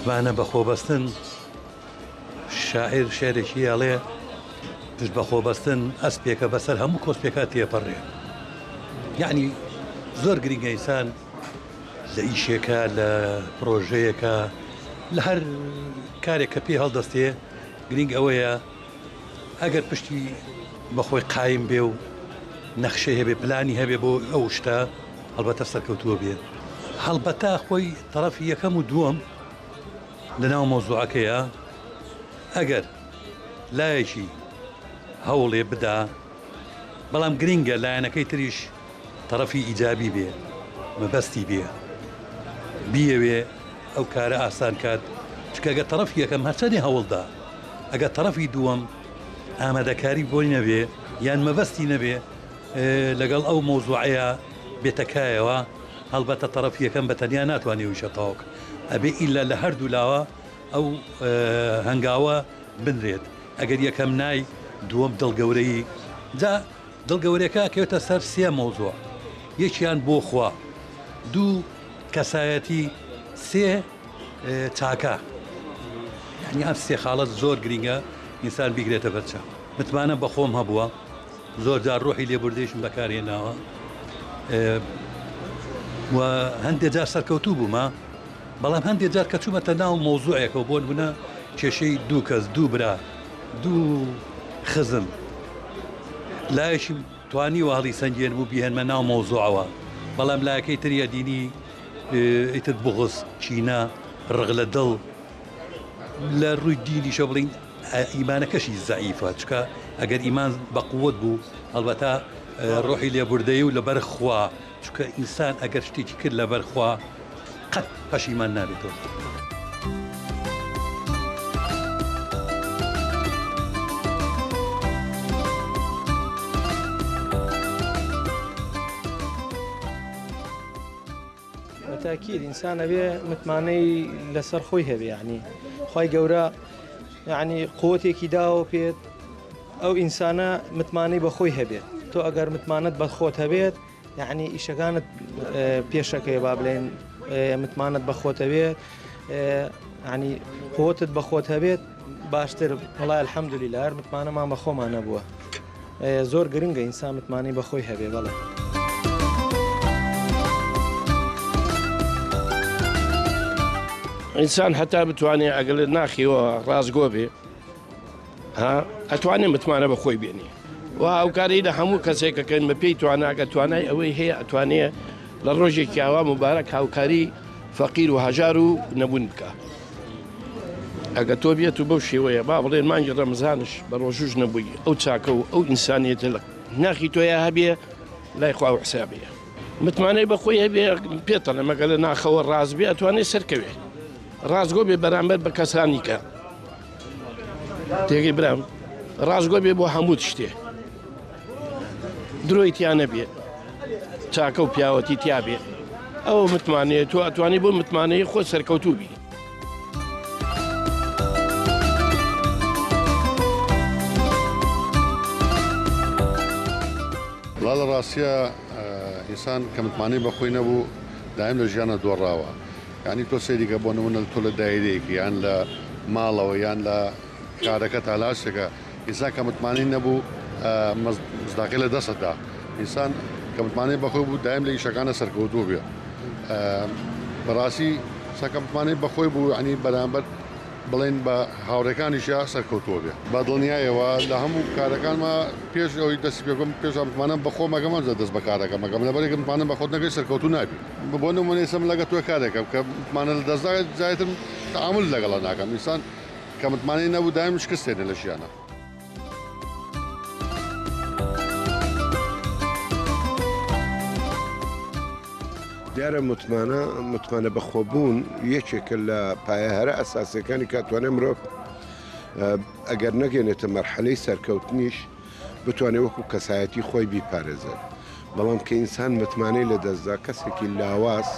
متمانە بەخۆبەستن، شاعیر شیعرێکی ئەڵێ، پشت بەخۆبەستن ئەسپێکە بەسەر هەموو کۆسپێکا تێپەڕێ. یەعنی زۆر گرینگە ئینسان لە ئیشێکا، لە پرۆژەیەکا، لە هەر کارێک کە پێی هەڵدەستێ گرینگ ئەوەیە ئەگەر پشتی بەخۆی قایم بێ و نەخشەی هەبێ، پلانی هەبێ بۆ ئەو شتە، هەڵبەتە سەرکەوتووە بێ. هەڵبەتە خۆی تەڕەفی یەکەم و دووەم لەناو مەوزوعەکەیە، ئەگەر لایەکی هەوڵێ بدا، بەڵام گرینگە لایەنەکەی تریش تەڕەفی ئیجابی بێ، مەبەستی بێ، بیەوێ ئەو کارە ئاسان کات، چونکە ئەگەر تەڕەفی یەکەم هەرچەندێ هەوڵ دا، ئەگەر تەڕەفی دووەم ئامادەکاری بۆی نەبێ یان مەبەستی نەبێ لەگەڵ ئەو مەوزوعەیا بێتە کایەوە، هەڵبەتە تەڕەفی یەکەم بە تەنیا ناتوانێ ئەو ئیشە تەواو کا، ئەبێ ئیلا لە هەردوو لاوە ئەو هەنگاوە بنرێت، ئەگەر یەکەم نای دووەم دڵگەورەیی، جا دڵگەورەکە ئەکەوێتە سەر سێ مەوزوع، یەکیان بۆ خوا، دوو کەسایەتی، سێ چاکە، یانی ئەم سێ خاڵە زۆر گرینگە ئینسان بیگرێتە بەرچاو. متمانەم بە خۆم هەبووە، زۆر جار ڕۆحی لێبوردەیشم بەکارهێناوە و هەندێک جار سەرکەوتوو بوومە، بەڵام هەندێک جار کە چوومەتە ناو مەوزوعێکەوە بۆ نمونە کێشەی دوو کەس، دوو برا، دوو خزم، لایەکی توانیوە هەڵیسەنگێنم و بیهێنمە ناو مەوزوعەوە، بەڵام لایەکەی تری ئەدینی ئیتر بوغز، کینە، ڕق لە دڵ، لە ڕووی دینیشەوە بڵێین ئیمانەکەشی زەعیفە، چونکە ئەگەر ئیمان بە قووەت بوو هەڵبەتە ڕۆحی لێبوردەیی و لەبەر خوا، چونکە ئینسان ئەگەر شتێکی کرد لەبەر خوا قەت پەشیمان نابێتەوە. بەتاکید ئینسان ئەبێ متمانەی لەسەر خۆی هەبێ یعنی خی گەورە یعنی قوتێکی داوە پێت ئەو ئینسانە متمانەی بە خۆی هەبێت تۆ ئەگەر متمانەت بە خۆت هەبێت یعنی ئیشەکانت پێشەکەی با بڵێن متمانەت بە خۆت هەبێت ینی قوتت بە خۆت هەبێت باشتر وڵای الحەمدلله هەر متمانەمان بە خۆمان نەبووە زۆر گرنگە ئینسان متمانەی بە خۆی هەبێ بەڵێ. ئینسان هەتا بتوانێ ئەگەر لە ناخیەوە ڕاستگۆ بێ ها ئەتوانێ متمانە بە خۆی بێنێ و هاوکاری لە هەموو کەسێکەکەن بە پێی تواناگە توانای ئەوەی هەیە ئەتوانێ لە ڕۆژێکی ئاوا مبارەک هاوکاری فەقیر و هەژار و نەبوون بکە. ئەگە تۆ بێت و بەو شێوەیە با بڵێن مانگی ڕەمزانش بە ڕۆژوش نەبووی ئەو چاکە و ئەو ئینسانیەتە لە ناخی تۆیا هەبێ لای خوا و حسابەیە متمانەی بە خۆی هەبێ پێتەڵێ مەگە لە ناخەوە ڕاست بێ ئەتوانێ سەرکەوێ ڕاستگۆ بێ بەرامبەر بە کەسانی کە تێگەی برام ڕاستگۆ بێ بۆ هەموو شتێ درۆی تیا نەبێ چاکە و پیاوەتی تیا بێ ئەوە متمانەیە تۆ ئەتوانی بۆ متمانەی خۆ سەرکەوتوو بی. وەڵا لە ڕاستیا ئینسان کە متمانەی بە خۆی نەبوو دایم لە ژیانا دۆڕاوە یانی تۆ سەیری کە بۆ نمونە تۆ لە دایرەیەکی یان لە ماڵەوە یان لە کارەکەتا لە هەر شتێکا ئینسان کە متمانەی نەبوو مزداقی لە دەست دا ئینسان کە متمانەی بەخۆی بوو دایم لە ئیشەکانە سەرکەوتوو بێ بەڕاستی ئینسان کە متمانەی بەخۆی بوو ینی بەرامبەر بڵێن بە هاوڕێکانیشە سەرکەوتووە بێ بە دڵنیایەوە لە هەموو کارەکانمە پێش ئەوەی دەستی پێ بکەم پێش متمانەم بە خۆم ئەگەم ئەمجا دەست بە کارەکەم ئەکەم لەبەرێکم متمانەم بە خۆت نەکەی سەرکەوتوو نابی بۆ نموونە ئێستا من لەگەڵ تۆ کارێکم کە متمانە لە دەستدا زیاتر تەعامول لەگەڵا ناکەم ئینسان کە متمانەی نەبوو دایم شکست تێنێ لە ژیانا. دیارە متمانە متمانە بەخۆبوون یەکێکە لە پایە هەرە ئەساسیەکانی کە توانێت مرۆڤ ئەگەر نەگەێنێتە مەرحەلەی سەرکەوتنیش بتوانێت وەکو کەسایەتی خۆی بیپارێزێت بەڵام کە ئینسان متمانەی لەدەستدا کەسێکی لاواز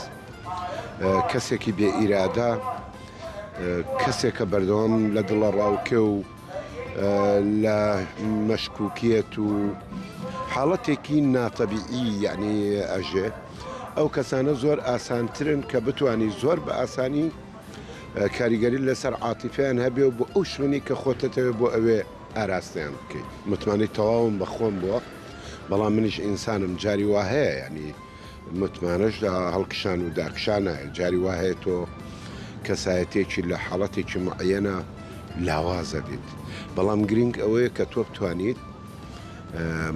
کەسێکی بێ ئیرادە کەسێکە بەردەوام لە دڵەڕاوکێ و لە مەشکوکیەت و حاڵەتێکی ناتەبیعی یعنی ئەژێ ئەو کەسانە زۆر ئاسانترن کە بتانی زۆر بە ئاسانی. کاریگەری لەسەر عاتیفەیان هەبێ و بۆ ئەو شوێنەی کە خۆتەتەوێ بۆ ئەوێ ئاراستەیان بکەیت. متمانەی تەواوم بە خۆم بووە، بەڵام منیش ئینسانم جاری وا هەیە یانی متمانەش لە هەڵکشان و داکشانایە، جاری وا هەیە تۆ کەسایەتیەکی لە حاڵەتێکی معەیەنا لاواز ئەبیت، بەڵام گرینگ ئەوەیە کە تۆ بتوانیت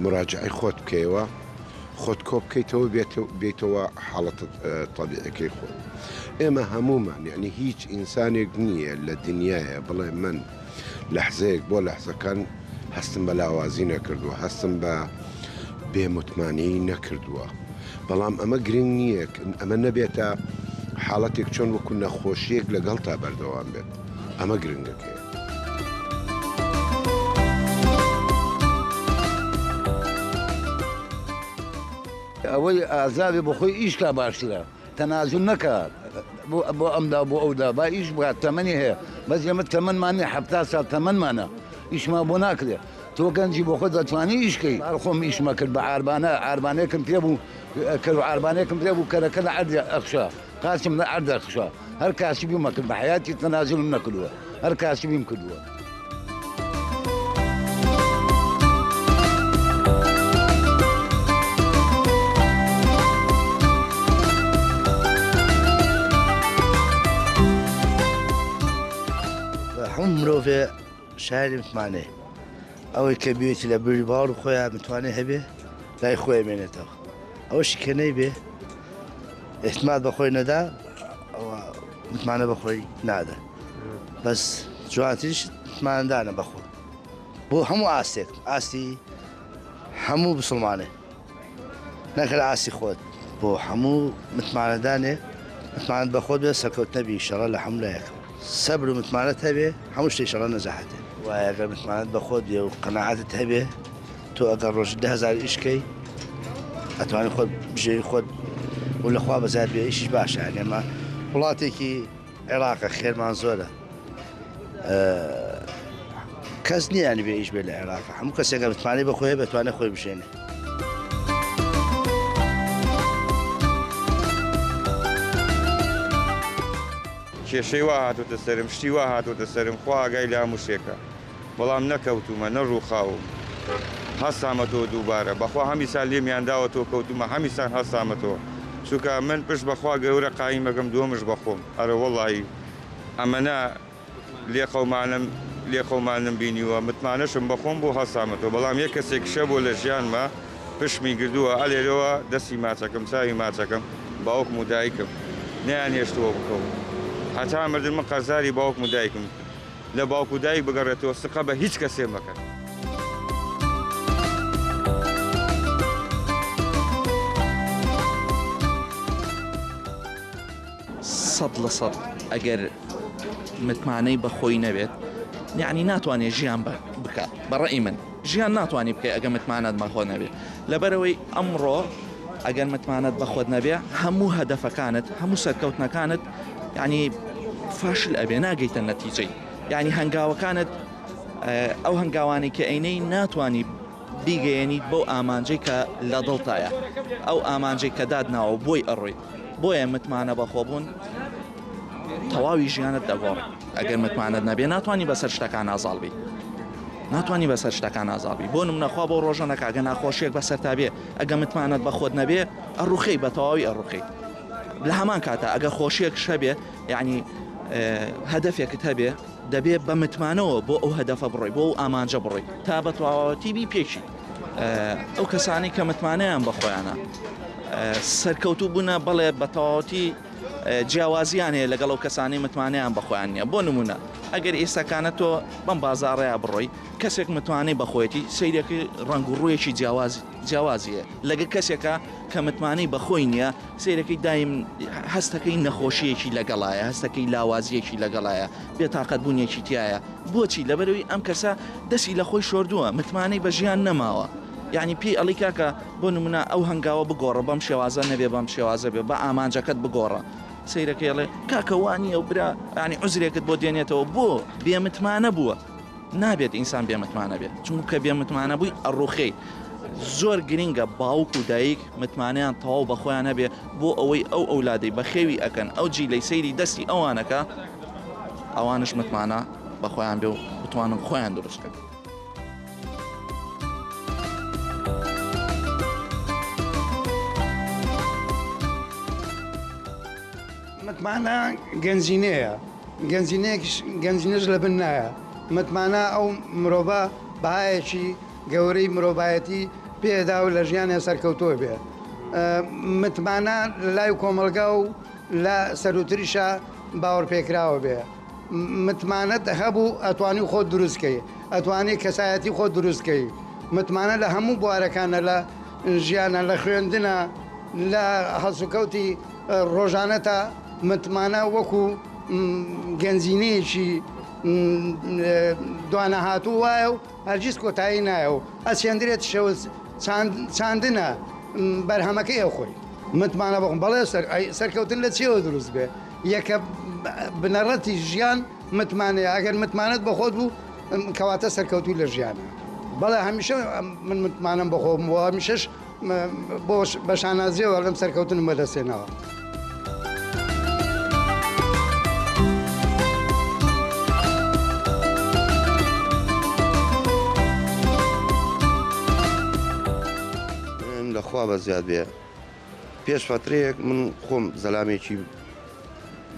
مراجعەی خۆت بکەیەوە، خۆت کۆ بکەیتەوە بێیتەوە حاڵەتە تەبیعەکەی خۆت. ئێمە هەموومان یعنی هیچ ئینسانێک نییە لە دنیاە بڵێ من لەحزەیەک بۆ لەحزەکان هەستم بە لاوازی نەکردووە، هەستم بە بێ متمانەیی نەکردووە. بەڵام ئەمە گرنگ نییە ئەمە نەبێتە حاڵەتێک چۆن وەکو نەخۆشیەک لەگەڵتا بەردەوام بێت. ئەمە گرنگەکەیە. ئەوەی ئازابێ بۆ خۆی ئیش کا باشترە تەنازول نەکا بۆ ئەمدا بۆ ئەودا با ئیش بکات تەمەنی هەیە بەس ئێمە تەمەنمان نیە 70 ساڵ تەمەنمانە ئیشمان بۆ ناکرێ تۆ گەنجی بۆ خۆت دەتوانی ئیش کەی هەر خۆم ئیشمە کرد بە عاربانە عاربانێکم پێ بوو کەر و عاربانێکم پێ بوو کەرەکە لە عەردێ ئەخشا قاچم لە عەرد ئەخشا هەر کاسبیمە کرد بە حەیاتی تەنازولم نەکردووە هەر کاسبیم کردووە. هەموو مرۆڤێ شایانی متمانەیە ئەوەی کە بێتی لە بری باوەڕ خۆیان متوانێ هەبێ لای خۆی مێنێتەوە ئەوەشی کە نەیبێ احتمال بە خۆی نەدا ئەوە متمانە بە خۆی نادا بەس جوانتریش متمانەدانە بە خۆ بۆ هەموو ئاستێک ئاستی هەموو بسڵمانێ نەکە ئاستی خۆت بۆ هەموو متمانەدانێ متمانەت بە خۆت بێ سەرکەوت نەبی شەڕە لە هەموو لایەکەوە سەبر و متمانەت هەبێ هەموو شتێک شەڕە نەجاحەتێ وایە گەر متمانەت بە خۆت بێ و قەناعەتت هەبێ تۆ ئەگەر ڕۆژ 10000 ئیش کەی ئەتوانی خۆت بژێوی خۆت و لەخوا بەزیاد بێ ئیشیش باشە یانی ئەمە وڵاتێکی عێراقە خێرمان زۆرە کەس نییە بێ ئیش بێ لە عێراق هەموو کەسێکە متمانەی بە خۆی بەتوانێت خۆی بژێنێ. کێشەی وا هاتۆتە سەرم شتی وا هاتۆتە سەرم خوا ئاگای لە هەموو شتێکە بەڵام نەکەوتوومە نەڕووخاوم هەستامەتەوە دووبارە بەخوا هەمیسان لێمیان داوەتەوە کەوتوومە هەمیسان هەستامەتەوە چونکە من پشت بەخوا گەورە قایمەکەم دووەمش بەخۆم ئەرە وەڵی ئەمەنە لێقەومانم لێقەومانم بینیوە متمانەشم بەخۆم بۆ هەستامەتەوە بەڵام یەک کەسێکش هەبووە لە ژیانما پشتمی گردووە ئەلێرەوە دەستی ماچەکەم چاوی ماچەکەم باوکم و دایکم نەیان هێشتووە بکەوم هەتا مردن من قەرزاری باوکم و دایکم لە باوک و دایک بگەڕێتەوە سقە بە هیچ کەسێ مەکەن. 100% ئەگەر متمانەی بە خۆی نەبێت یعنی ناتوانێت ژیان بکات بە ڕەئی من ژیان ناتوانانی بکەی ئەگە متمانەت بە خۆ نەبێت لەبەرەوەی ئەمڕۆ ئەگەر متمانەت بە خۆت نەبێ هەموو هەدەفەکانت هەموو سەرکەوتنەکانت یعنی فاشل ئەبێ ناگەیتە نەتیجەی یعنی هەنگاوەکانت ئەو هەنگاوانەی کە ئەینەی ناتوانانی بیگەیەنیت بەو ئامانجەی کە لە دڵتایە ئەو ئامانجەی کە دادناوە بۆی ئەڕۆی بۆیە متمانە بەخۆبوون تەواوی ژیانت دەگۆڕێ ئەگەر متمانەت نەبێ ناتوانانی بەسەر شتەکان ئازاڵ بی ناتوانانی بەسەر شتەکان ئازاڵ بی بۆ نمونە خوا بۆ ڕۆژە نەکا گە ناخۆشیەک بەسەر تا بێ ئەگە متمانەت بە خۆت نەبێ ئەڕوخێی بە تەواوی ئەڕوخێی لە هەمان کاتا ئەگە خۆشیەک شەبێ یعنی هەدەفێکت هەبێ دەبێ بە متمانەوە بۆ ئەو هەدەفە بڕۆی بۆ ئەو ئامانجە بڕۆی تا بە تەواوەتی بی پێکی ئەو کەسانەی کە متمانەیان بە خۆیانە سەرکەوتوو بوونە بەڵێ بە تەواوەتی جیاوازیان هەیە لەگەڵ ئەو کەسانەی متمانەیان بە خۆیان نییە بۆ نمونە ئەگەر ئێستاکانە تۆ بەم بازاڕەیە بڕۆی کەسێک متمانەی بەخۆیەتی سەیرەکەی ڕەنگ و ڕوویەکی جیاواز جیاوازیە لەگە کەسێکە کە متمانەی بەخۆی نییە سەیرەکەی دایم هەستەکەی نەخۆشیەکی لەگەڵایە هەستەکەی لاوازیەکی لەگەڵایە بێتاقەت بوونێکی تایە بۆچی لەبەرەوەی ئەم کەسە دەستی لە خۆی شۆردووە متمانەی بە ژیان نەماوە یعنی پێی ئەڵی کاکە بۆ نمونە ئەو هەنگاوە بگۆڕە بەم شێوازە نەبێ بەم شێوازە بێ بە ئامانجەکەت بگۆڕە سەیرەکەی ئەڵێ کاکە وانییە و برا ینی عوزرێکت بۆ دێنێتەوە بۆ بێمتمانە بووە نابێت ئینسان بێمتمانە بێت چونکە بێمتمانە بووی ئەڕوخێی زۆر گرنگە باوک و دایک متمانەیان تەواو بەخۆیان هەبێ بۆ ئەوەی ئەو ئەولادەی بەخێوی ئەکەن ئەو جیلەی سەیری دەستی ئەوانەکە. ئەوانش متمانە بە خۆیان بێ و بتوانن خۆیان دروست کەن. متمانە گەنجینەیە، گەنجینەیەکیش گەنجینەش لە بن نایە. متمانە ئەو مرۆڤە بەهایەکی گەورەی مرۆڤایەتی پێدا و لە ژیانێ سەرکەوتووە بێ. متمانە لە لای کۆمەڵگا و لە سەرووتریشا باوەڕپێکراوە بێ. متمانەت هەبوو ئەتوانی خۆت دروست کەی، ئەتوانی کەسایەتی خۆت دروست کەی. متمانە لە هەموو بوارەکانە لە ژیانە، لە خوێندنە، لە هەڵسوکەوتی ڕۆژانەتا متمانە وەکو گەنجینەیەکی دوانەهاتوو وایە و هەرگیز کۆتایی نایە و ئەچێندرێتیشەوە چاندنە بەرهەمەکەی ئەخۆی. متمانە بەخۆم بەڵێ سەرکەوتن لە چیەوە دروست بێ یەکە بنەڕەتی ژیان متمانەیە ئەگەر متمانەت بەخۆت بوو کەواتە سەرکەوتوو لە ژیانە بەڵێ هەمیشە من متمانەم بەخۆم بووە هەمیشەش بۆ بە شانازیەوە لەم سەرکەوتنم بەدەستهێناوە. من لە خوا بەزیاد بێ پێش فەترەیەک من خۆم زەلامێکی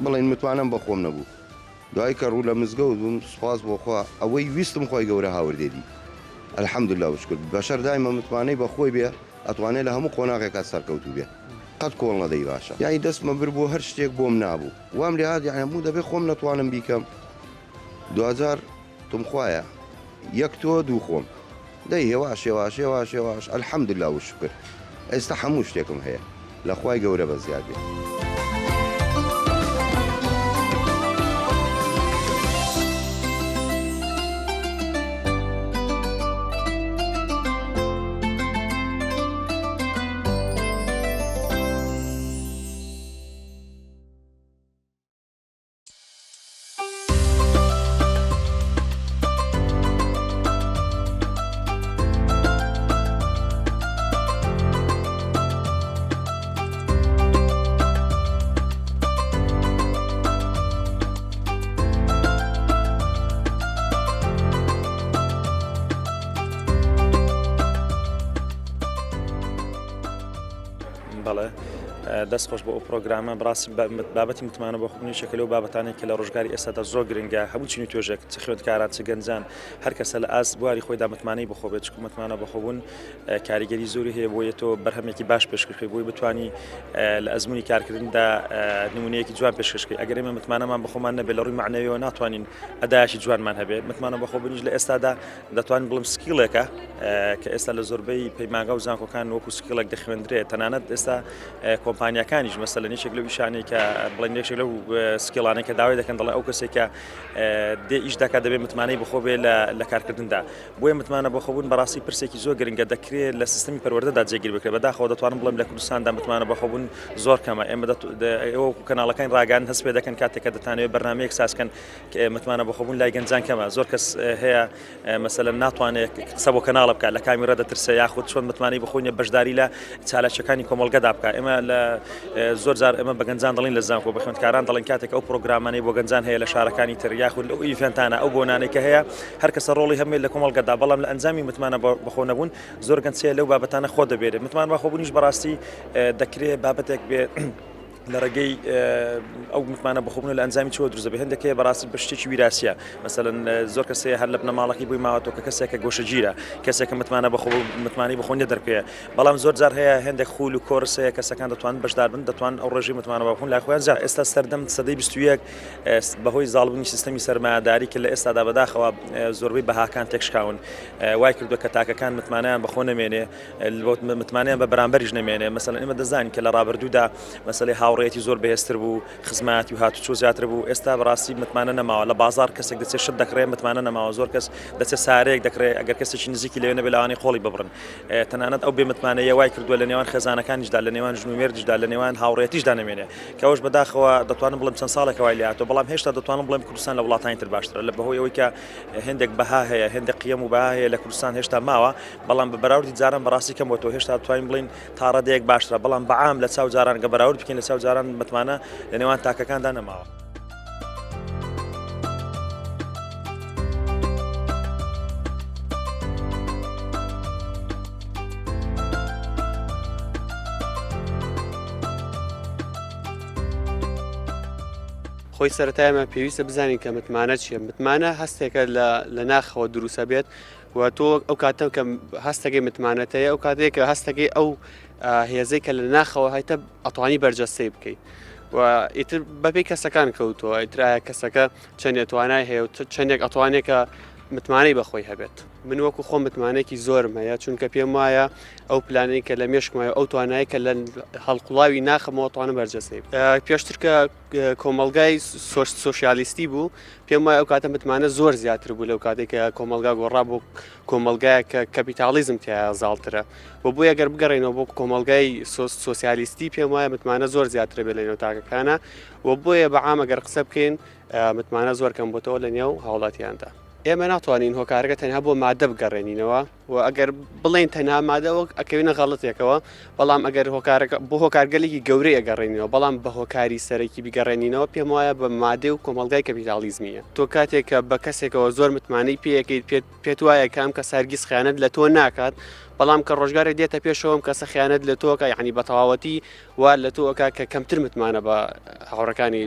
بڵێن متمانەم بە خۆم نەبوو دوای کە ڕوو لە مزگەوت بووم سوپاس بۆ خوا ئەوەی ویستم خوای گەورە هاوردێدی الحمدللە وشکر بەشەر دایمە متمانەی بە خۆی بێ ئەتوانێ لە هەموو قۆناغێکا سەرکەوتوو بێ قەت کۆڵ نەدەی باشە یانی دەستمە بر بۆ هەر شتێک بۆم نابوو وام لێ هات یانی هەموو دەبێ خۆم نەتوانم بیکەم دواجار تم خوایە یەک تۆ دوو خۆم دەی هێواش هێواش هێواش هێواش الحمدللە وشکر ئێستا هەموو شتێکم هەیە لە خوای گەورە بەزیاد بێ. بەڵێ دەست خۆش بۆ ئەو پرۆگرامە بڕاستی بابەتی متمانە بۆ خۆبوون یەکێکە لەو بابەتانەی کە لە ڕۆژگاری ئێستادا زۆر گرنگە هەموو چین و توێژێک چ خوێندکاران چ گەنجان هەر کەسە لە ئاست بواری خۆیدا متمانەی بەخۆ بێت چکو متمانە بەخۆبوون کاریگەری زۆری هەیە بۆیە تۆ بەرهەمێکی باش پێشکەش بۆی بتانی لە ئەزمموی کارکردندا نمونەیەکی جوان پێشکەشکەی ئەگەر ئێمە متمانەمان بەخۆمان نەبێت لە ڕووی معنەوەوە ناتوانین ئەدایکی جوانمان هەبێت متمانە بەخۆبوونیش لە ئێستادا دەتوانین بڵێم skill ێکە کە ئێستا لە زۆربەی پەیمانگا و زانکۆکان وەکو skill ێک دەخوێندرێت تەنانەت ئێستا کۆمپانیاکانیش مەسەلەن یەکێک لەو ئیشانەی کە بڵێن یەکێک لەو skill انەی کە داوای دەکەن دەڵێ ئەو کەسێک کە دێ ئیش دەکات دەبێت متمانەی بەخۆ بێ لە کارکردندا بۆیە متمانە بەخۆبوون بەڕاستی پرسێکی زۆر گرنگە دەکرێت لە سیستمی پەروەردەدا جێگیر بکرێت بەداخەوە دەتوانم بڵێم لە کوردستاندا متمانە بەخۆبوون زۆر کەمە ئێمە ئێوە کەناڵەکانی ڕاگەیاندن هەست پێ دەکەن کاتێک کە دەتانەوێت بەرنامەیەک سازکەن متمانە بەخۆبوون لای گەنجان کەمە زۆر کەس هەیە مەسەلەن ناتوانێت قسە بۆ کەناڵە بکات لە کامیرا دەترسێ یاخود چۆن متمانەی بەخۆی نیە بەشداری لە چالاکیەکانی کۆمەڵگەدا بکات ئێمە لە زۆر جار ئێمە بە گەنجان دەڵین لە زانکۆ بە خوێندکاران دەڵێن کاتێک ئەو پرۆگرامانەی بۆ گەنجان هەیە لە شارەکانی تر یاخود لەو event انە ئەو بۆنانەی کە هەیە هەر کەسە ڕۆڵی هەمێت لە کۆمەڵگەدا بەڵام لە ئەنجامی متمانە بەخۆ نەبوون زۆر گەنج هەیە لەو بابەتانە خۆ دەبێرێت متمانە بەخۆبوونیش بەڕاستی دەکرێت بابەتێک بێ لە ڕێگەی ئەو متمانە بەخۆبوونە لە ئەنجامی چۆ دروست دەبێت هەندێک هەیە بەڕاستی بە شتێکی ویراسیە مەسەلەن زۆر کەس هەیە هەر لە بنەماڵەکەی بۆی ماوەتەوە کە کەسێکە گۆشەگیرە کەسێکە متمانە بەخۆ متمانەی بەخۆ نیە دەرکەوێ بەڵام زۆر جار هەیە هەندێک خول و کۆرس هەیە کەسەکان دەتوانن بەشدار بن دەتوانن ئەو ڕێژەی متمانە بەخۆن لای خۆیان زیاد ئێستا سەردەم سەدەی 21 بەهۆی زاڵبوونی سیستەمی سەرمایەداری کە لە ئێستادا بەداخەوە زۆربەی بەهاکان تێکشکاون وای کردووە کە تاکەکان متمانەیان بەخۆ نەمێنێ متمانەیان بە بەرامبەریش نەمێنێ مەسەلەن ئێمە دەزانین کە لە ڕابردوودا مەسەلەی هاوڕێیەتی زۆر بەهێزتر بوو خزمایەتی و هاتوچۆ زیاتر بوو ئێستا بەڕاستی متمانە نەماوە لە بازار کەسێک دەچێت شت دەکڕێ متمانە نەماوە زۆر کەس دەچێت سارەیەک دەکڕێ ئەگەر کەسێکی نزیکی لەوێ نەبێت لەوانەیە قۆڵی ببڕن تەنانەت ئەو بێمتمانەیە وای کردووە لە نێوان خێزانەکانیشدا لە نێوان ژن و مێردیشدا لە نێوان هاوڕێیەتیشدا نەمێنێ کە ئەوەش بەداخەوە دەتوانم بڵێم چەند ساڵێکە وای لێهاتووە بەڵام هێشتا دەتوانم بڵێم کوردستان لە وڵاتانی تر باشترە لە بەهۆی ئەوەی کە هێندێک بەها هەیە هێندێک قیەم و بەها هەیە لە کوردستان هێشتا ماوە بەڵام بە بەراوردی جاران بەڕاستی کەم بۆتەوە هێشتا دەتوانین بڵێین تا ڕادەیەک باشترە بەڵام بەعام لە چاو جاران گە بەراورد بکەین لە چاو جاران متمانە لە نێوان تاکەکاندا نەماوە. خۆی سەرەتا ئێمە پێویستە بزانین کە متمانە چییە متمانە هەستێکە لە لە ناخەوە دروستە بێت و تۆ ئەو کاتە کە هەستەکەی متمانەت هەیە ئەو کاتەیە کە هەستەکەی ئەو هێزەی کە لە ناخەوە هەیتە ئەتوانی بەرجەستەی بکەیت و ئیتر بەپێی کەسەکان کەوتووە ئیترایە کەسەکە چەندێک توانای هەیە و چەندێک ئەتوانێت کە متمانەی بەخۆی هەبێت من وەکو خۆم متمانەیەکی زۆرم هەیە چونکە پێم وایە ئەو پلانەی کە لە مێشکمایە ئەو توانای کە لە هەڵقوڵاوی ناخەمەوە توانم بەرجەستەی پێشتر کە کۆمەلگای سۆسیالیستی بوو پێم وایە ئەو کاتە متمانە زۆر زیاتر بوو لەو کاتێک کە کۆمەلگا گۆڕا بۆ کۆمەلگایە کە کەپیتالیزم تیا زاڵترە و بۆ ئەگەر بگەڕێنەوە بۆ کۆمەلگای سۆسیالیستی پێم وایە متمانە زۆر زیاترە بێ لە نێو تاکەکانە و بۆیە بە عام ئەگەر قسە بکەین متمانە زۆر کەم بۆتەوە لە نێو هاوڵاتیاندا. ئێمە ناتوانین هۆکارەکە تەنها بۆ مادە بگەڕێنینەوە و ئەگەر بڵێین تەنها مادە وەک ئەکەوینە غەڵەتێکەوە بەڵام ئەگەر هۆکارەکە بۆ هۆکارگەلێکی گەورەی ئەگەڕێنینەوە بەڵام بە هۆکاری سەرەکی بیگەڕێنینەوە پێم وایە بە مادە و کۆمەڵگای کەپیتاڵیزمیە تۆ کاتێک کە بە کەسێکەوە زۆر متمانەی پێیەکەیت پێت پێت وایە کە ئەم کەسە هەرگیز خیانەت لە تۆ ناکات بەڵام کە ڕۆژگارێک دێتە پێشەوە ئەم کەسە خیانەت لە تۆکە یعنی بە تەواوەتی وا لە تۆ ئەکا کە کەمتر متمانە بە هاوڕەکانی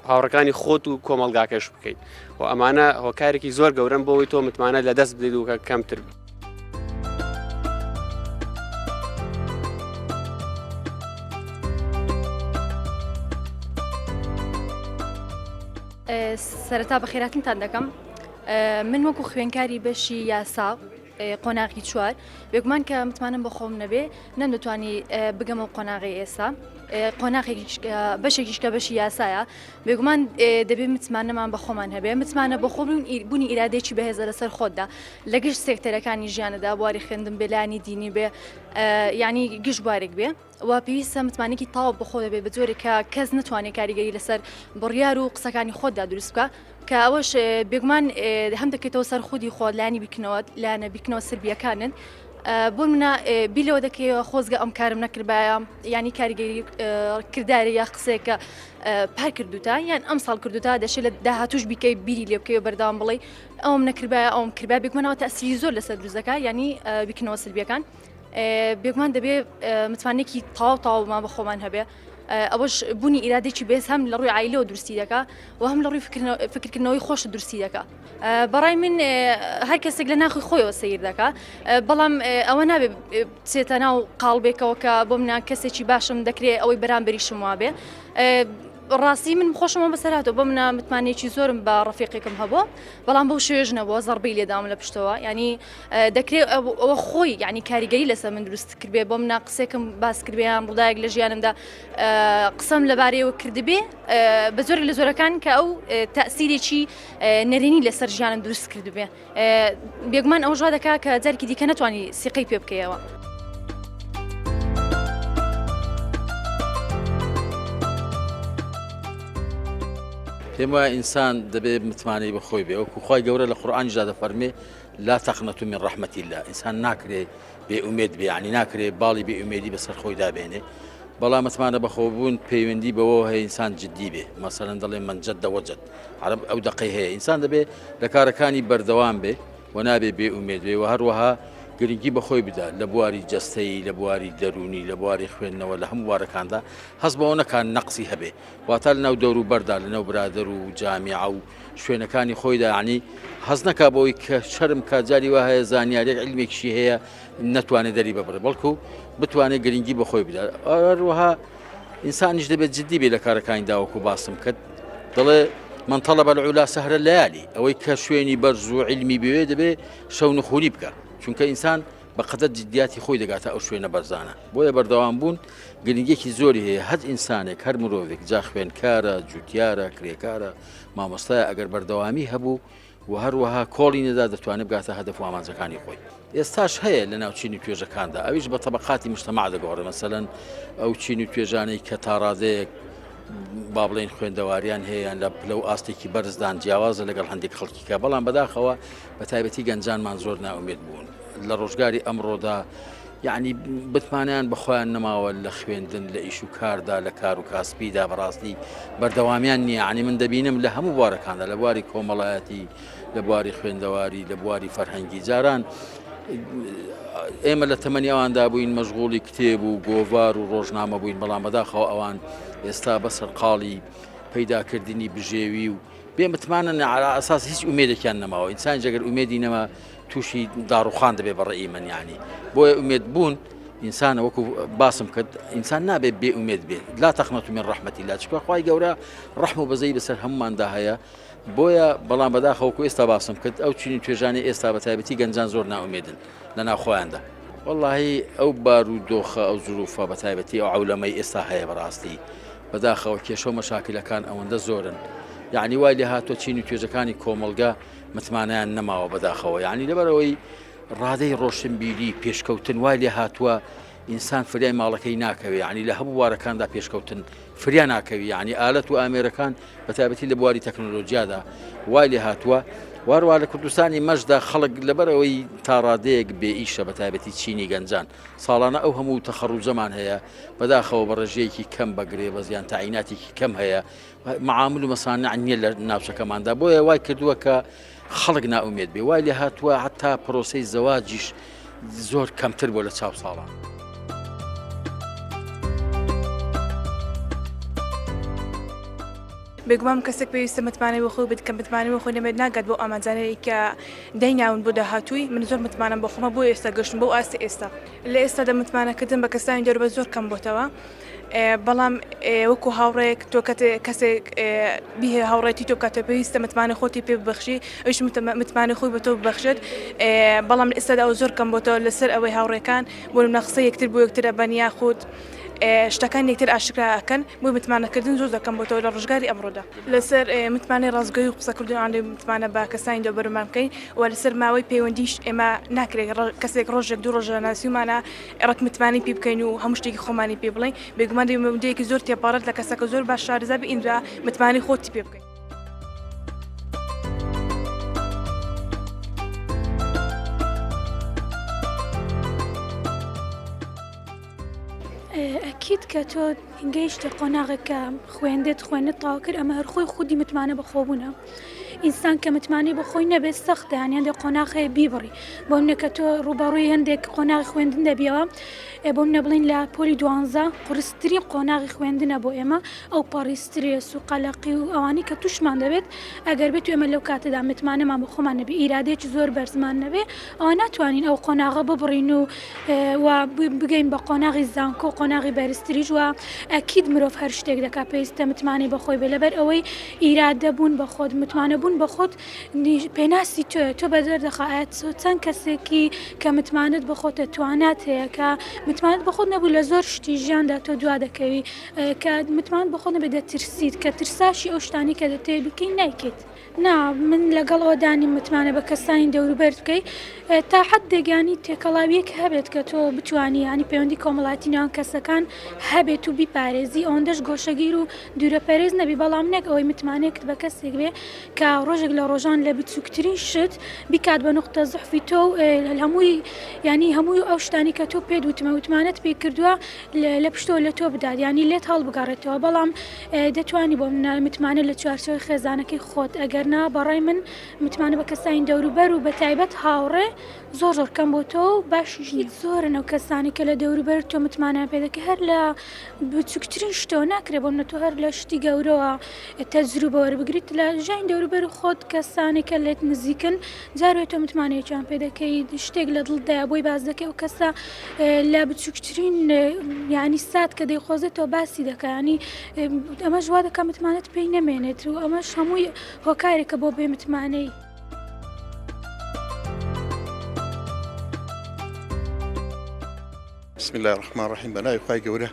هاوڕەکانی خۆت و کۆمەڵگاکەش بکەیت و ئەمانە هۆکارێکی زۆر گەورەن بۆ ئەوەی تۆ متمانە لە دەست بدەیت و کە کەمتر سەرەتا بەخێراتنتان دەکەم من وەکو خوێنکاری بەشی یاسا قۆناغی چوار بێگومان کە متمانەم بە خۆم نەبێ نەمدەتوانی بگەمە قۆناغی ئێستا قۆناغێکیش بەشێکیش کە بەشی یاسایە بێگومان دەبێ متمانەمان بە خۆمان هەبێ متمانە بە خۆ بوونی ئیرادێکی بەهێزە لەسەر خۆتدا لە گشت سێکتەرەکانی ژیانەدا بواری خوێندن بێ لانی دینی بێ یعنی گشت بوارێک بێ و پێویستە متمانەیەکی تەواو بە خۆ دەبێت بە جۆرێک کە کەس نەتوانێت کاریگەری لەسەر بڕیار و قسەکانی خۆتدا دروست بکە کە ئەوەش بێگومان هەم دەکەیتەوە سەر خودی خۆت لایەنی بیرکردنەوە لایەنە بیرکردنەوە سلبیەکانت بۆ منە بیر لەوە دەکەیەوە خۆزگە ئەم کارم نەکردبایە ینی کاریگەری کرداری یا قسەیەکە پار کردوتە یان ئەم ساڵ کردوتە دەشێت لە داهاتوش بیکەی بیری لێ بکەی و بەردەوام بڵێ ئەوم نەکردبایە ئەوم کردبایە بێگومانەوە تەسیری زۆر لەسەر دروست دەکات ینی بیرکردنەوە سلبیەکان بێگومان دەبێ متمانەیەکی تەواو تەواومان بە خۆمان هەبێ ئەوەش بوونی ئیرادێکی بێز هەم لە ڕووی عیلەوە دروستی دەکا و هەم لە ڕووی فکرکردنەوەی خۆش دروستی دەکا بەڕای من هەر کەسێک لە ناخی خۆیەوە سیر دەکا بەڵام ئەوە نابێ بچێتە ناو قاڵبێکەوە کە بۆ منە کەسێکی باشم دەکرێت ئەوەی بەرامبەریشم وابێ ڕاستی من خۆشمەوە بەسەراتەوە بۆ منە متمانەیەکی زۆرم بە ڕەفیقێکم هەبوو بەڵام بەو شێوێژ نەبووە زەربەی لێداوم لە پشتەوە ینی دەکرێت ئەوە خۆی یعنی کاریگەری لەسەر من دروست کردبێ بۆ منە قسێکم باس کردبێ یان ڕووداوێک لە ژیانمدا قسەم لەبارەیەوە کردبێ بە زۆرێک لە زۆرەکان کە ئەو تەسیرێکی نەرێنی لەسەر ژیانم دروست کردبێ بێگومان ئەوەش وا دەکا کە جارێکی دیکە نەتوانی سیقەی پێ بکەیەوە. پێم وایە ئینسان دەبێ متمانەی بە خۆی بێ وەکو خوای گەورە لە قورئانیشدا دەفەرمێ لا تقنطوا من رحمة الله ئینسان ناکرێ بێ ئومێد بێ یعنی ناکرێ باڵی بێ ئومێدی بەسەر خۆیدا بێنێ بەڵام متمانە بەخۆبوون پەیوەندی بەوە هەیە ئینسان جددی بێ مەسەلەن دەڵێ من جد وجد عەرەب ئەو دەقەی هەیە ئینسان دەبێ لە کارەکانی بەردەوام بێ و نابێ بێ ئومێد بێ و هەروەها گرنگی بەخۆی بدا لە بواری جەستەیی لە بواری دەروونی لە بواری خوێندنەوە لە هەموو بوارەکاندا هەست بەوە نەکا نەقسی هەبێ واتا لە ناو دەوروبەردا لە ناو برادەر و جامیعە و شوێنەکانی خۆیدا یعنی هەست نەکا بەوەی کە شەرم کا جاری وا هەیە زانیاریەک عیلمێکیشی هەیە نەتوانێت دەری ببڕێ بەڵکو بتوانێت گرنگی بە خۆی بدات هەروەها ئینسانیش دەبێت جددی بێ لە کارەکانی داوەکو باسم کرد دەڵێ من طلب العلا سهر الليالي ئەوەی کە شوێنی بەرز و عیلمی بوێ دەبێ شەو نخوری بکە چونکە ئینسان بە قەدەر جدیاتی خۆی دەگاتە ئەو شوێنە بەرزانە بۆیە بەردەوام بوون گرنگێکی زۆری هەیە هەر ئینسانێک هەر مرۆڤێک جا خوێنکارە جوتیارە کرێکارە مامۆستایە ئەگەر بەردەوامی هەبوو و هەروەها کۆڵی نەدا دەتوانێت بگاتە هەدەف و ئامانجەکانی خۆی. ئێستاش هەیە لە ناو چین و توێژەکاندا ئەویش بە تەبەقاتی مجتەمەع دەگۆڕێ مەسەلەن ئەو چین و توێژانەی کە تاڕادەیەک با بڵێین خوێندەواریان هەیە یان لە پلە و ئاستێکی بەرزدان جیاوازە لەگەڵ هەندێک خەڵکیکە بەڵام بەداخەوە بە تایبەتی گەنجانمان زۆر نائومێد بوون لە ڕۆژگاری ئەمڕۆدا یعنی بتمانیان بە خۆیان نەماوە لە خوێندن لە ئیش و کاردا لە کار و کاسپیدا بەڕاستی بەردەوامیان نییە عنی من دەبینم لە هەموو بوارەکاندا لە بواری کۆمەڵایەتی لە بواری خوێندەواری لە بواری فەرهەنگی جاران ئێمە لە تەمەنی ئەواندا بووین مەشغوڵی کتێب و گۆڤار و ڕۆژنامە بووین بەڵام بەداخەوە ئەوان ئێستا بە سەرقاڵی. پەیداکردنی بژێوی و بێ متمانەن عەلا ئەساس هیچ ئومێدێکیان نەماوە ئینسان جەگەر ئومێدی نەما تووشی داڕوخان دەبێ بە ڕێی من یانی بۆیە ئومێد بوون ئینسانە وەکو باسم کرد ئینسان نابێت بێ ئومێد بێت لا تەخنەت من ڕەحمەتی لا چکە خوای گەورە ڕەحم و بەزەی بەسەر هەموماندا هەیە بۆیە بەڵام بەداخەوە وەکو ئێستا باسم کرد ئەو چینی توێژانی ئێستا بە تایبەتی گەنجان زۆر نائومێدن لە ناوخۆیاندا. وەڵاهی ئەو بارودۆخە ئەو زروفە بە تایبەتی ئەو عەولەمەی ئێستا هەیە بەڕاستی بەداخەوە کێشە و مەشاکلەکان ئەوەندە زۆرن یعنی وای لێ هاتووە چین و توێژەکانی کۆمەڵگە متمانەیان نەماوە بەداخەوە یعنی لەبەرەوەی ڕادەی ڕۆشنبیری پێشکەوتن وای لێ هاتووە ئینسان فریای ماڵەکەی ناکەوێ یعنی لە هەموو بوارەکاندا پێشکەوتن فریا ناکەوی یعنی ئالەت و ئامێرەکان بە تایبەتی لە بواری تەکنۆلۆژیادا وای لێ هاتووە واروا لە کوردستانی مەشدا خەڵک لەبەرەوەی تاڕادەیەک بێ ئیشە بە تایبەتی چینی گەنجان ساڵانە ئەو هەموو تەخەڕوجەمان هەیە بەداخەوە بە ڕێژەیەکی کەم بە گرێبەست یان تەعیناتێکی کەم هەیە معامل و مەسانع نییە لە ناوچەکەماندا بۆیە وای کردووە کە خەڵک نائومێد بێ وای لێ هاتووە حتا پرۆسەی زەواجیش زۆر کەمتر بۆ لە چاو ساڵان. بێگومان کەسێک پێویستە متمانەی بۆ خۆی بێت کە متمانەی بۆ خۆی نەبێت ناگات بەو ئامانجانەی کە دایناون بۆ داهاتووی من زۆر متمانەم بۆ خۆمە بۆ ئێستا گەشتم بەو ئاستە ئێستا لە ئێستادا متمانەکردن بە کەسانی دەوروبەر زۆر کەم بۆتەوە بەڵام وەکو هاوڕێک تۆ کەسێک بیهێ هاوڕێتی تۆ بکاتەوە پێویستە متمانە خۆتی پێ ببەخشی ئەویش متمانە خۆی بە تۆ ببەخشێت بەڵام لە ئێستادا ئەو زۆر کەم بۆتەوە لەسەر ئەوەی هاوڕێکان بۆ نمونە قسەی یەکتر بۆ یەکتر ئەبەن یاخود شتەکان یەکتر ئاشکرا ئەکەن بۆ متمانەکردن زۆر زۆر کەم بۆتەوە لە ڕۆژگاری ئەمڕۆدا. لەسەر متمانەی ڕاستگۆی و قسەکردن ئەوانەی متمانە بە کەسانی دەوروبەرمان بکەین و لەسەر ماوەی پەیوەندیش ئێمە ناکرێت کەسێک ڕۆژێک دوو ڕۆژ ناسیومانە ڕەک متمانەی پێ بکەین و هەموو شتێکی خۆمانی پێ بڵێین بێگومان دەبێت مدەیەکی زۆر تێپەڕێت لە کەسەکە زۆر باش شارەزا بی ئینجا متمانەی خۆتی پێ بکەین. ئەکید کە تۆ گەیشتە قۆناغێک کە خوێندت خوێندت تەواو کرد ئەمە هەر خۆی خودی متمانە بەخۆبوونە ئینسان کە متمانەی بە خۆی نەبێت سەختە یان هەندێک قۆناغ هەیە بیبڕی بۆ منە کە تۆ ڕووبەڕووی هەندێک قۆناغی خوێندن دەبیەوە بۆ منە بڵین لە پۆلی دوانزە قورسترین قۆناغی خوێندنە بۆ ئێمە ئەو پەڕی سترێس و قەلەقی و ئەوانی کە توشمان دەبێت ئەگەر بێت ئێمە لەو کاتەدا متمانەمان بە خۆمان نەبێ ئیرادەیەکی زۆر بەرزمان نەبێ ئەوە ناتوانین ئەو قۆناغە ببڕین و و بگەین بە قۆناغی زانکۆ قۆناغی بەرزتریش و ئەکید مرۆڤ هەر شتێک دەکات پێویستە متمانەی بەخۆی بێ لەبەر ئەوەی ئیرادە بوون بە خۆت متمانە بوون بە خۆت پێناسی تۆیە تۆ بە دەردەخا ئایا تۆ چەند کەسێکی کە متمانەت بە خۆتە توانات هەیە کە متمانەت بە خۆت نەبوو لە زۆر شتی ژیاندا تۆ دوا دەکەوی کە متمانەت بە خۆت نەبێت دەترسیت کە ترساشی ئەو شتانی کە دەتەوێت بیکەی نایکەیت. نا من لەگەڵ ئەوەدا نیم متمانە بە کەسانی دەوروبەرت بکەی تا حدێک ینی تێکەڵاویەک هەبێت کە تۆ بتانی ینی پەیوەندی کۆمەڵاتی نێوان کەسەکان هەبێت و بیپارێزی ئەوەندەش گۆشەگیر و دوورەپەرێز نەبی بەڵام نەک ئەوەی متمانەیەکت بە کەسێک بێ کە ڕۆژێک لە ڕۆژان لە بچووکترین شت بیکات بە نوقتە زحفی تۆ و هەمووی ینی هەمووی ئەو شتانی کە تۆ پێت وتمە وتمانەت پێ کردووە لە پشتەوە لە تۆ بدات ینی لێت هەڵبگەڕێتەوە بەڵام دەتوانی بۆ منە متمانە لە چوارچێوەی خێزانەکەی خۆت ئەگەر نا بەڕای من متمانە بە کەسانی دەوروبەر و بە تایبەت هاوڕێ زۆر زۆر کەم بۆ تۆ و باشیش نییە زۆرن ئەو کەسانی کە لە دەوروبەر تۆ متمانەیان پێ دەکەی هەر لە بچووکترین شتەوە ناکرێ بۆ منە تۆ هەر لە شتی گەورەوە تەجروبە وەربگریت لە ژیانی دەوروبەر خۆت کەسانی کە لێت نزیکن جارێ تۆ متمانەیەکیان پێ دەکەی شتێک لە دڵدایە بۆی باس دەکەی ئەو کەسە لە بچووکترین یانی سات کە دەیخۆزێتەوە باسی دەکا ینی ئەمەش وا دەکا متمانەت پێی نەمێنێت و ئەمەش هەمووی هۆکارێکە بۆ بێ متمانەی. بسم اللە الرحمن الرحیم بە ناوی خوای گەورە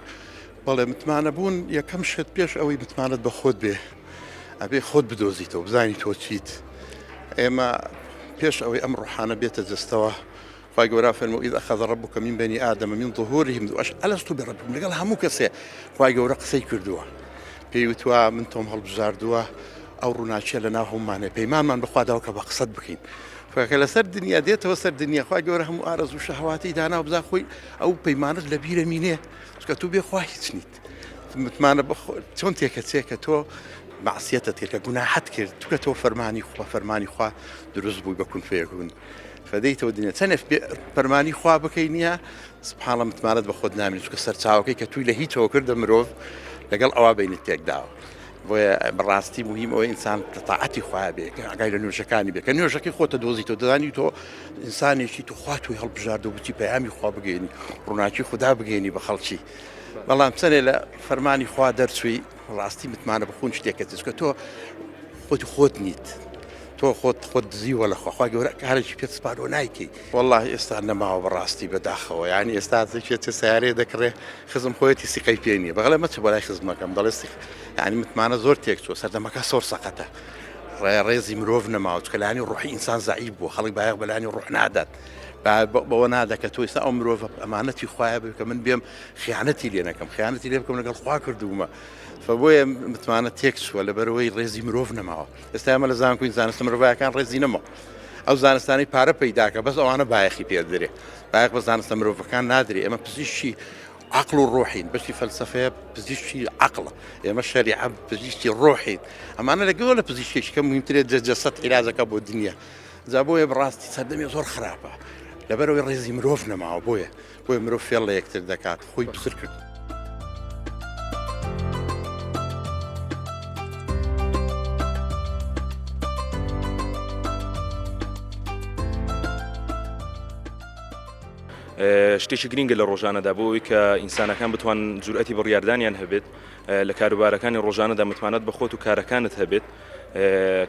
بەڵێ متمانە بوون یەکەم شت پێش ئەوەی متمانەت بە خۆت بێ ئەبێ خۆت بدۆزیتەوە بزانی تۆ چیت ئێمە پێش ئەوەی ئەم ڕۆحانە بێتە جەستەوە خوای گەورە فەرموو إذ أخذ ربك من بني آدم من ظهورهم دوش ألست بربكم لەگەڵ هەموو کەسێ خوای گەورە قسەی کردووە پێی وتووە من تۆم هەڵبژاردووە ئەو ڕووناکیە لە ناو هەمومانێ پەیمانمان بەخواداوە کە بە قسەت بکەین فکە لەسەر دنیا دێتەوە سەر دنیا خوای گەورە هەموو ئارەزوو شەهواتی دانا و بزا خۆی ئەو پەیمانت لە بیرە مینێ چونکە تۆ بێ خوا هیچ نیت متمانە بەخۆ چۆن تێکەچێ کە تۆ مەعسیەتت کرد کە گوناحت کرد چونکە تۆ فەرمانی خوا فەرمانی خوا دروست بووی بە کون فەیەکون فدەیتەوە دنیا چەنێک فەرمانی خوا بکەی نییە سبحان الله متمانەت بە خۆت نامێنێت چونکە سەرچاوەکەی کە توی لە هیچەوە کردە مرۆڤ لەگەڵ ئەوە بینت تێکداوە. بۆیە بەڕاستی مهم ئەوە ئینسان لە تاعەتی خوایە بێ کە ئاگای لە نوێژەکانی بێ کە نوێژەکەی خۆتە دۆزیتەوە دەزانی تۆ ئینسانێکی تو خوا تۆی هەڵبژاردە بچی پەیامی خوا بگەێنی ڕووناکی خودا بگەێنی بە خەڵکی بەڵام چەنێ لە فەرمانی خوا دەرچووی ڕاستی متمانە بخون شتێکە چکە تۆ خۆت خۆت نیت تۆ خۆت خۆت دزیوە لە خوا گەورە کارێکی پێت سپارۆ نایکەی والله ئێستا نەماوە بەڕاستی بەداخەوە یعنی ئێستا زەکێت سیارەیە دەکڕێ خزم خۆیەتی سیقەی پێ نییە بەڵێ مەچە بەلای خزمەکەم دەڵێ سیق یعنی متمانە زۆر تێک چوە سەردەمەکە زۆر سەقەتە ڕێ ڕێزی مرۆڤ نەماوە چکە لانی ڕۆحی ئینسان زەعیف بووە خەڵک بایەخ بەلانی ڕۆح نادات بەوە نادا کە تۆ ئێستا ئەو مرۆڤ ئەمانەتی خوایە بێ کە من بێم خیانەتی لێ نەکەم خیانەتی لێ بکەم لەگەڵ خوا کردوومە فبۆیە متمانە تێک چووە لەبەرەوەی ڕێزی مرۆڤ نەماوە ئێستا ئەمە لە زانکۆین زانستە مرۆڤەکان ڕێزی نەما ئەو زانستانی پارە پەیداکە بەس ئەوانە بایەخی پێدرێ بایەخ بە زانستە مرۆڤەکان نادرێ ئێمە پزیشکی عقل و ڕۆحین بەشی فەلسفەیە پزیشکی عقلە ئێمە شەریعە پزیشکی ڕۆحین ئەمانە لەگەڵ لە پزیشکێکی کە مهمترێت جەسەد عیلاجەکە بۆ دنیا جا بۆیە بەڕاستی سەردەمی زۆر خراپە لەبەرەوەی ڕێزی مرۆڤ نەماوە بۆیە بۆیە مرۆڤ فێڵ لە یەکتر دەکات خۆی بزر کرد. شتێکی گرینگە لە ڕۆژانەدا بۆ ئەوەی کە ئینسانەکان بتوان جورئەتی بڕیاردانیان هەبێت لە کاروبارەکانی ڕۆژانەدا متمانەت بە خۆت و کارەکانت هەبێت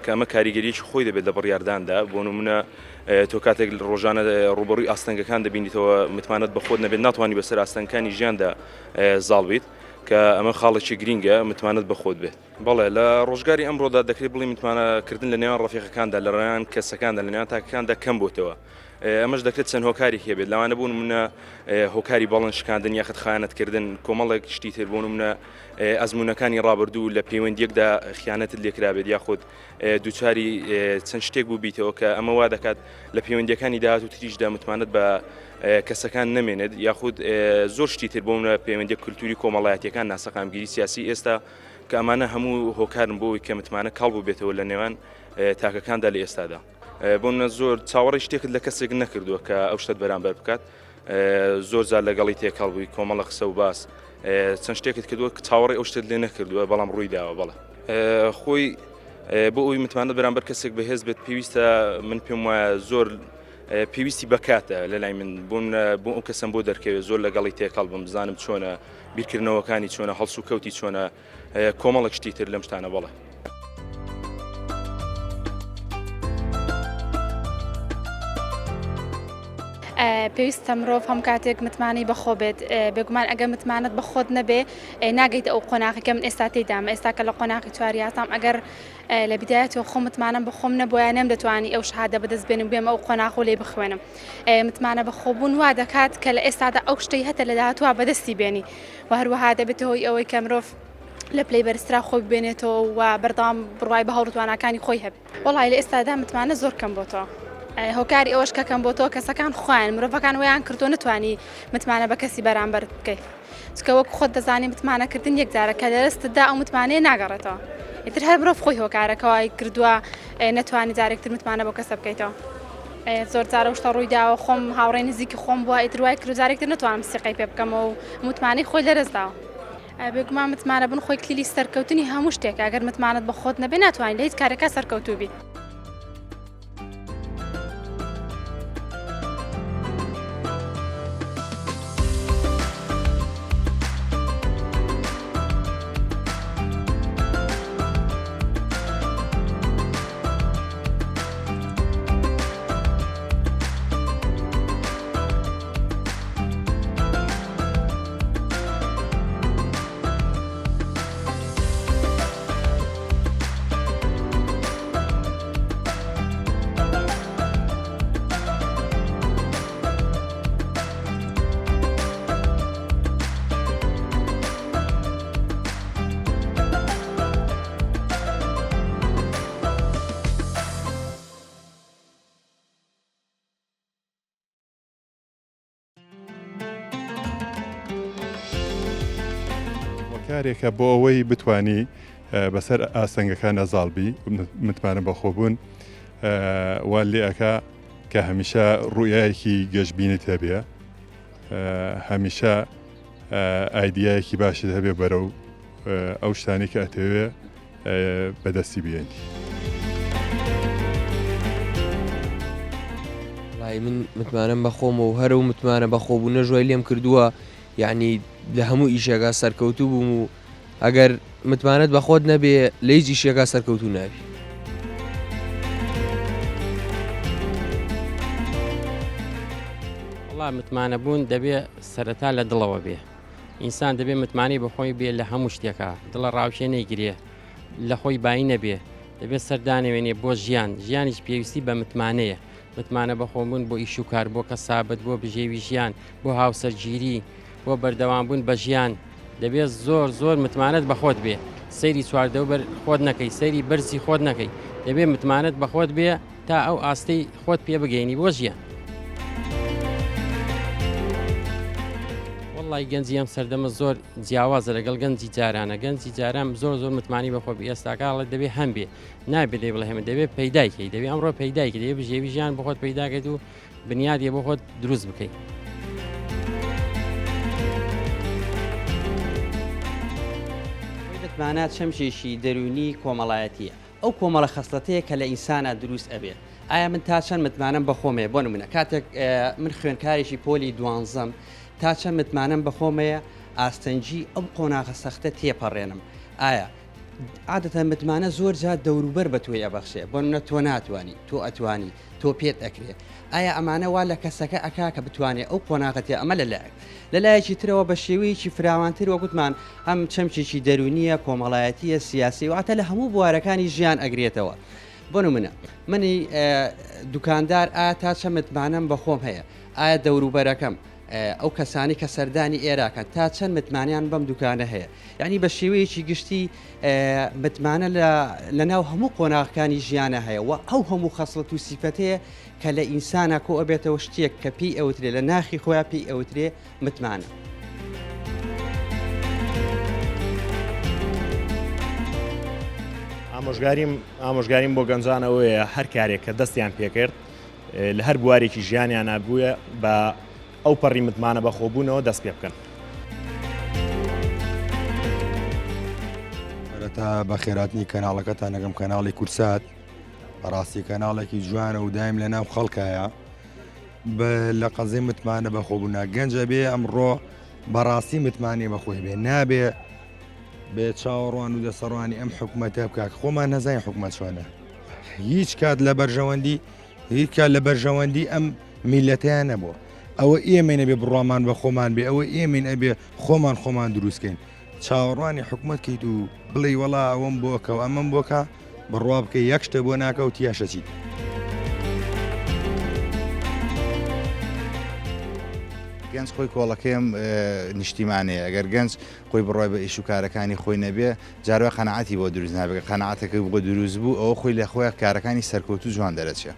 کە ئەمە کاریگەریەکی خۆی دەبێت لە بڕیارداندا بۆ نمونە تۆ کاتێک ڕۆژانە ڕوبەڕووی ئاستەنگەکان دەبینیتەوە متمانەت بە خۆت نەبێت ناتوانانی بەسەر ئاستەنگەکانی ژیاندا زاڵ بیت کە ئەمە خاڵێکی گرینگە متمانەت بە خۆت بێت. بەڵێ لە ڕۆژگاری ئەمڕۆدا دەکرێت بڵێین متمانەکردن لە نێوان ڕەفیقەکاندا لە نێوان کەسەکاندا لە نێوان تاکەکاندا کەم بۆتەوە ئەمەش دەکرێت چەند هۆکارێکی هەبێت لەوانە بۆ نمونە هۆکاری بەڵێن شکاندن یاخود خیانەتکردن کۆمەڵێک شتی تر بۆ نمونە ئەزمونونەکانی ڕابردوو لە پەیوەندیەکدا خیانەتت لێکرابێت یاخود دووچاری چەند شتێک بوو بیتەوە کە ئەمە وا دەکات لە پەیوەندیەکانی داهات و تریشدا متمانەت بە کەسەکان نەمێنێت یاخود زۆر شتی تر بۆ منە پەیوەندی کولتوری کۆمەڵایەتیەکان ناسەقامگیری سیاسی ئێستا کە ئەمانە هەموو هۆکارن بۆ ئەوەی کە متمانە کاڵ بووبێتەوە لە نێوان تاکەکاندا لە ئێستادا. بۆ منە زۆر چاوەڕێی شتێکت لە کەسێک نەکردووە کە ئەو شتت بەرامبەر بکات زۆر جار لەگەڵی تێکەڵ بووی کۆمەڵە قسە و باس چەند شتێکت کردووە کە چاوەڕێی ئەو شتت لێ نەکردووە بەڵام ڕووی داوە بەڵێ خۆی بۆ ئەوی متمانە بەرامبەر کەسێک بەهێز بێت پێویستە من پێم وایە زۆر پێویستی بەکاتە لە لای من بۆن بۆ ئەو کەسم بۆ دەرکەوێت زۆر لەگەڵی تێکەڵ بم بزانم چۆنە بیرکردنەوەکانی چۆنە هەڵس و کەوتی چۆنە کۆمەڵێک شتی تر لەم شتانە بەڵێ. پێویستە مرۆڤ هەم کاتێک متمانەی بەخۆ بێت بێگومان ئەگەر متمانەت بە خۆت نەبێ ناگەیتە ئەو قۆناغی کە من ئێستا تێدام ئێستا کە لە قۆناغی چواریاتام ئەگەر لە بدایەتەوە خۆ متمانەم بە خۆم نەبووە نەم دەتوانی ئەو شهادە بەدەست بێنم بێم ئەو قۆناغ و لێ بخوێنم متمانە بەخۆبوون وا دەکات کە لە ئێستادا ئەو شتەی هەتە لە داهاتوە بەدەستی بێنی و هەروەها دەبێتە هۆی ئەوەی کە مرۆڤ لە پلەی بەرزترا خۆی ببێنێتەوە و بەردەوام بڕوای بە هەوڵ و تواناکانی خۆی هەبێت. وەڵی لە ئێستادا متمانە زۆر کەم بۆتەوە. هۆکاری ئەوەش کە کەم بۆتەوە کەسەکان خۆیان مرۆڤەکان ویان کردو نتوانی متمانە بە کەسی بەرامبەرت بکەیت چکە وەک خۆت دەزانی متمانەکردن یەکجارە کە لەرستدا ئەو متمانەیە ناگەڕێتەوە ئیتر هەر مرۆڤ خۆی هۆکارەکەوای کردووە نەتوانی جارێکتر متمانە بۆ کەسە بکەیتەوە. زۆر جار ئەو شتە ڕووی داوە خۆم هاوڕێی نزیکی خۆم بووە ئیتر وای کرد جارێک تر نەتوانم سیقەی پێ بکەمەوە و متمانەی خۆی لەدەست داوە. بێگومان متمانە بوون خۆی کلیلی سەرکەوتنی هەموو شتێکە ئەگەر متمانەت بە خۆت نەبێ ناتوانانی لە هیچ کارێکا سەرکەوتوو بی. هۆکارێکە بۆ ئەوەی بتانی بەسەر ئاستەنگەکانە زاڵبی متمانە بەخۆبوون وا لێ ئەکا کە هەمیشە ڕوئیایەکی گەشببینیت هەبێ هەمیشە ئایدیایەکی باشت هەبێ بەرەو ئەو شتانی کە ئەتەوێ. بەدەستی بێنی. وەڵایی من متمانەم بە خۆمە و هەر ئەو متمانە بەخۆبوونەش وای لێم کردووە یەعنی لە هەموو ئیشێکا سەرکەوتوو بووم و ئەگەر متمانەت بە خۆت نەبێ لە هیچ ئیشێکا سەرکەوتوو نابی. وەڵا متمانە بوون دەبێ سەرەتا لە دڵەوە بێ ئینسان دەبێ متمانەی بەخۆی بێ لە هەموو شتێکا دڵە ڕاوکێ نەیگرێ لە خۆی بایی نەبێ دەبێت سەردانەوێنێ بۆ ژیان ژیانیش پێویستی بە متمانەیە متمانە بەخۆبوون بۆ ئیش و کار بۆ کەسابەت بۆ بژێوی ژیان بۆ هاوسەرگیری بۆ بەردەوامبوون بە ژیان دەبێت زۆر زۆر متمانەت بەخۆت بێ سەیری چواردەوبەر خۆت نەکەی سەیری بەرزی خۆت نەکەی دەبێت متمانەت بەخۆت بێ تا ئەو ئاستەی خۆت پێ بگەینی بۆ ژیان. وەڵی گەنجی ئەم سەردەمە زۆر جیاوازە لەگەڵ گەنجی جارانە گەنجی جاران زۆر زۆر متمانی بەخۆ بی ئێستاکە دەبێ هەم بێ نابێ دەی بڵێ هەمە دەبێ پەیدای کەی دەبێ ئەمڕۆ پەیدای کەی دەبێ بژێوی ژیان بۆ خۆت پەیدا کەیت و بنیادێ بۆ خۆت دروست بکەیت. متمانە چەمکێکی دەروونی کۆمەڵایەتییە. ئەو کۆمەڵە خەسڵەتەیە کە لە ئینسانا دروست ئەبێ. ئایا من تا چەند متمانەم بە خۆم هەیە؟ بۆ نموونە کاتێک من خوێندکارێکی پۆلی دوانزەم تا چەند متمانەم بە خۆم هەیە ئاستەنگی ئەو قۆناغە سەختە تێپەڕێنم؟ ئایا عادەتەن متمانە زۆر جار دەوروبەر بە تۆی ئەبەخشێ بۆ نمونە تۆ ناتوانی تۆ ئەتوانی تۆ پێت ئەکرێ ئایا ئەمانە وا لە کەسەکە ئەکا کە بتوانێ ئەو قۆناغە تێ ئەمە لە لایەک لە لایەکی ترەوە بە شێوەیەکی فراوانتر وەک وتمان ئەم چەمکێکی دەروونیە کۆمەڵایەتیە سیاسی واتە لە هەموو بوارەکانی ژیان ئەگرێتەوە بۆ نمونە منی دوکاندار ئایا تا چەند متمانەم بە خۆم هەیە ئایا دەوروبەرەکەم ئەو کەسانی کە سەردانی ئێراکەن تا چەند متمانیان بەم دوکانە هەیە یعنی بە شێوەیەکی گشتی متمانە لە ناو هەموو قۆناغەکانی ژیانە هەیە و ئەو هەموو خەسڵەت و سیفەتەیە کە لە ئینسانە کۆ ئەبێتەوە شتێک کە پێی ئەوترێ لە ناخی خۆیان پێی ئەوترێ متمانە. ئامۆژگاریم ئامۆژگاریم بۆ گەنجان ئەوەیە هەر کارێک کە دەستیان پێکرد لە هەر بوارێکی ژیانیانە بووە بە ئەو پەڕی متمانە بەخۆبوونەوە دەست پێ بکەن. سەرەتا بەخێراتنی کەناڵەکەتان ئەکەم کەناڵی کورسات بەڕاستی کەناڵێکی جوانە و دایم لە ناو خەڵکایە بە لە قەزەی متمانە بەخۆبوونا گەنجە بێ ئەمڕۆ بەڕاستی متمانەی بەخۆی بێ نابێ بێ چاوەڕوان و دەسەڕوانی ئەم حکوومەتە بکات خۆمان نەزانین حکوومەت چۆنە هیچ کات لە بەرژەوەندی هیچ کات لە بەرژەوەندی ئەم میلەتەیان نەبووە ئەوە ئێمەین ئەبێ بڕوامان بە خۆمان بێ ئەوە ئێمەین ئەبێ خۆمان خۆمان دروستکەین چاوەڕوانی حکومەت کەیت و بڵێی وەڵا ئەوەم بۆکە و ئەمەم بۆکە بڕوا بکە یەک شتە بۆ ناکە و تیاشە چیت. گەنج خۆی کۆڵەکەی ئەم نیشتیمانەیە، ئەگەر گەنج خۆی بڕوای بە ئیش و کارەکانی خۆی نەبێ، جاروا قەناعەتی بۆ دروست نابێ، گەر قەناعەتەکەی بۆ دروست بوو ئەوە خۆی لە خۆیا کارەکانی سەرکەوتوو جوان دەرەچێ.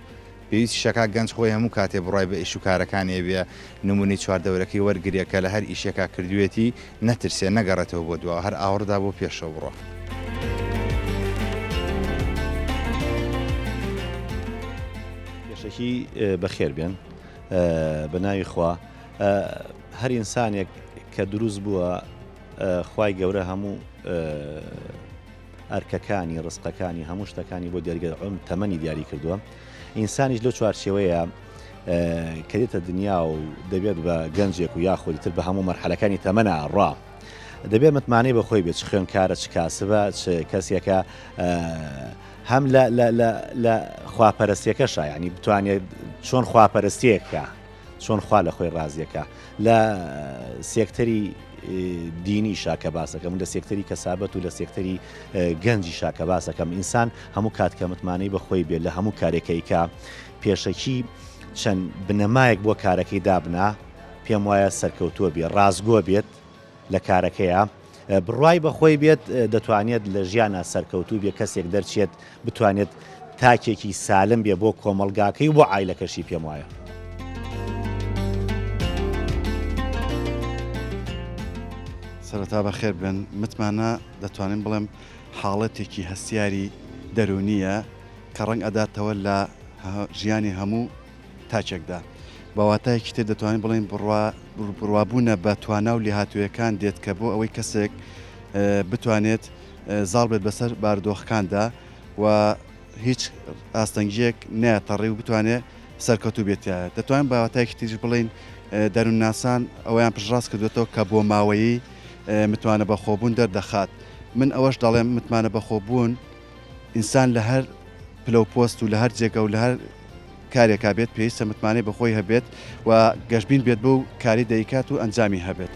پێویستیشە کاک گەنج خۆی هەموو کاتێ بڕوای بە ئیش و کارەکانی بێ، نموونەی چواردەورەکەی وەرگرێ کە لە هەر ئیشێکا کردوویەتی نەترسێ، نەگەڕێتەوە بۆ دواوە، هەر ئاوڕدا بۆ پێشەوە بڕوا. پێشەکی بەخێر بێن بە ناوی خوا هەر ئینسانێک کە دروست بووە خوای گەورە هەموو ئەرکەکانی، ڕزقەکانی، هەموو شتەکانی بۆ دیاری کردووە، عومر تەمەنی دیاری کردووە. ئینسانیش لەو چوارچێوەیە کە دێتە دنیا و دەبێت بە گەنجێک و یاخود تر بە هەموو مەرحەلەکانی تەمەنا ڕا دەبێت متمانەی بە خۆی بێت چ خوێندکارە چ کاسبە چ کەسێکە هەم لە لە لە لە خواپەرستیەکەشا یعنی بتوانێت چۆن خواپەرستیەکە چۆن خوا لە خۆی ڕازیەکە لە سێکتەری دینیشا کە باسەکەم لە سێکتەری کەسابەت و لە سێکتەری گەنجیشا کە باسەکەم ئینسان هەموو کات کە متمانەی بە خۆی بێت لە هەموو کارێکەی کە پێشەکی چەند بنەمایەک بۆ کارەکەی دابنا پێم وایە سەرکەوتووە بێ ڕاستگۆ بێت لە کارەکەیا بڕوای بە خۆی بێت دەتوانێت لە ژیانا سەرکەوتوو بێ کەسێک دەرچێت بتوانێت تاکێکی سالم بێ بۆ کۆمەڵگاکەی و بۆ عایلەکەشی پێم وایە. سەرەتا بەخێر بێن. متمانە دەتوانین بڵێم حاڵەتێکی هەستیاری دەروونییە کە ڕەنگ ئەداتەوە لە ژیانی هەموو تاکێکدا. بە واتایەکی تر دەتوانین بڵێین بڕوا بڕوابوونە بە توانا و لێهاتوویەکان دێت کە بۆ ئەوەی کەسێک بتوانێت. زاڵ بێت بەسەر بارودۆخەکاندا و هیچ ئاستەنگییەک نەیاتە ڕێ و بتوانێت سەرکەوتوو بێت تیایا. دەتوانین بە واتایەکی تریش بڵێین دەروونناسان ئەوەیان پشتڕاست کردووەتەوە کە بۆماوەیی متمانە بەخۆبوون دەردەخات. من ئەوەش دەڵێم متمانە بەخۆبوون ئینسان لە هەر پلە و پۆست و لە هەر جێگە و لە هەر کارێکا بێت پێویستە متمانەی بەخۆی هەبێت و گەشبین بێت بەو کارەی دەیکات و ئەنجامی هەبێت.